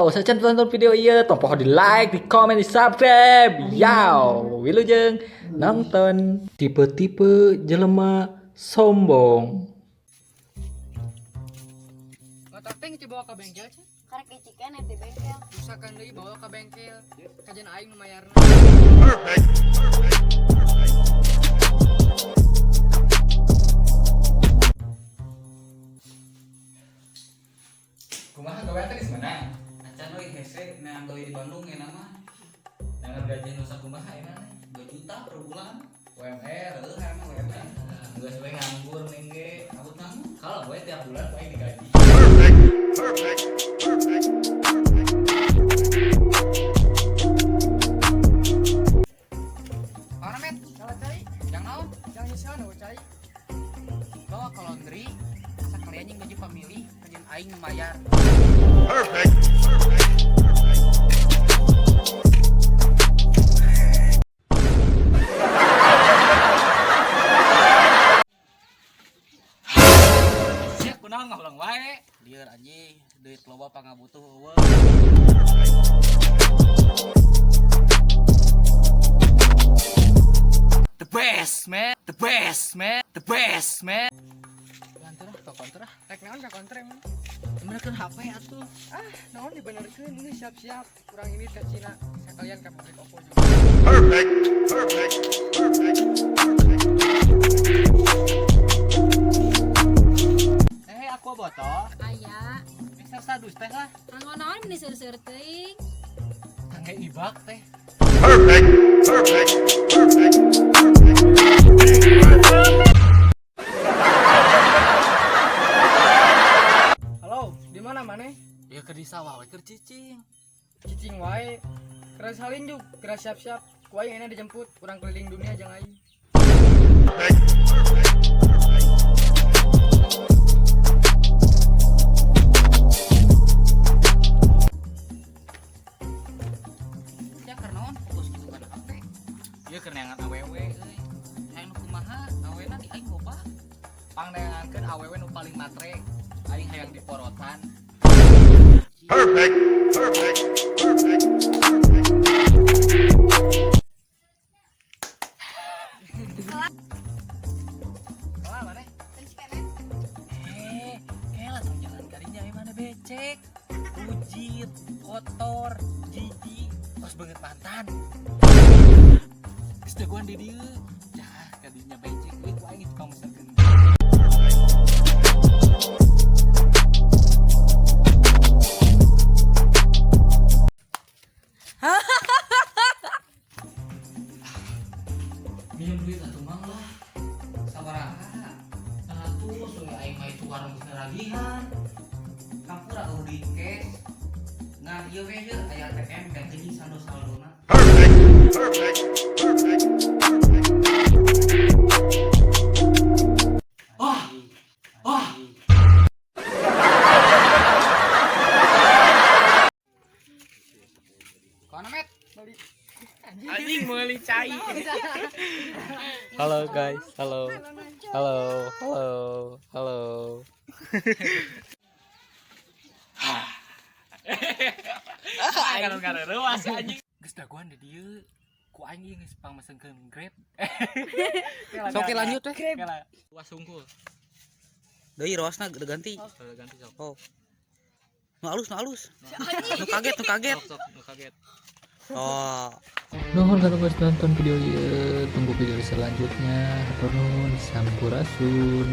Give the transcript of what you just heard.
Sacan nonton video ieu, tong poho di like, di komen, di subscribe. Yaw, wilujeng nonton. Tipe-tipe jelema sombong. Motor teh geus dibawa ka bengkel cen. Karek icikan di bengkel. Usahakan deui bawa ka bengkel. Kajian aing nu mayarna. Perfect. Perfect. Perfect. Kumaha gawe teh geus meunang? Acan euy, hese neang gawe di Bandung ya nama. Nangan gaji nu sakumaha enak? 2 juta per bulan. UMR. Heuh, emang UMR. Geus we nganggur ning ge. Kabut naon? Kalau gue tiap bulan paling digaji. Perfect. Perfect. Perfect. Perfect. Mana met? Salah cai. Yang naon? Yang nyisian euy cai. Bawa ke laundry. Sakalian jeung baju pamilih, kajian aing nu mayar. Perfect. Perfect. Perfect. Sia kunaon ngahuleng wae. Lieur anjing, duit loba pangabutuh eueuh. The best, man. The best, man. The best, man. Lantur ah, ka konter ah. Rek naon ka konter emang? Benerkeun HP atuh. Ah, naon dibenerkeun ini siap-siap. Kurang ini ke Cina. Sakalian ka pabrik Oppo juga. Perfect. Perfect. Perfect. Perfect. Eh, aku botol. Aya. Meser sadus teh lah. Kanggo naon meni seur-seur teuing. Kangge ibak teh. Perfect. Perfect. Perfect. Perfect. Halo, di mana maneh? Ya keur di sawah we keur cicing. Cicing wae. Keras salin juk, keras siap-siap. Ku aing enak dijemput, kurang keliling dunia jeung aing. Perfect. Perfect. Perfect. Ya keur naon fokus gitu kana HP. Ya keur neangan awewe euy. Hayang nu kumaha? Awena di aing loba. Pangneangankeun awewe nu paling matre. Aing hayang diporotan. Perfect. Perfect. Perfect. Perfect. Kalah maneh? Terus kene. Eh, kela tong jalan kalinya mana becek. Ujit, kotor, jijik, kos banget mantan. Geus dagoan di dieu. Jah, kadinya becek euy ku aing tukang meserkeun. Minjem duit atuh mang lah. Sabaraha? 100 we aing mah itu warung geus naragihan. Hampura eueuh di cash. Ngan ieu we ieu aya ATM ganti jeung saldo-saldona. Perfect. Perfect. Perfect. Perfect. Wah. Wah. Kana met? Beli. Anjing meuli cai. Halo guys, halo. Halo, halo, halo. Aing reuas anjing. Geus dagoan di dieu. Ku aing ieu geus pangmesenkeun Grab. Sok lanjut teh. Kela. Ruas sungkul. Deui roasna ganti. Kalau ganti sok. Oh. Nu alus, nu alus. Nu kaget, nu kaget. Sok sok nu kaget. Oh. Nuhun kalau guys nonton video ieu, tunggu video selanjutnya. Hatur nuhun, sampurasun.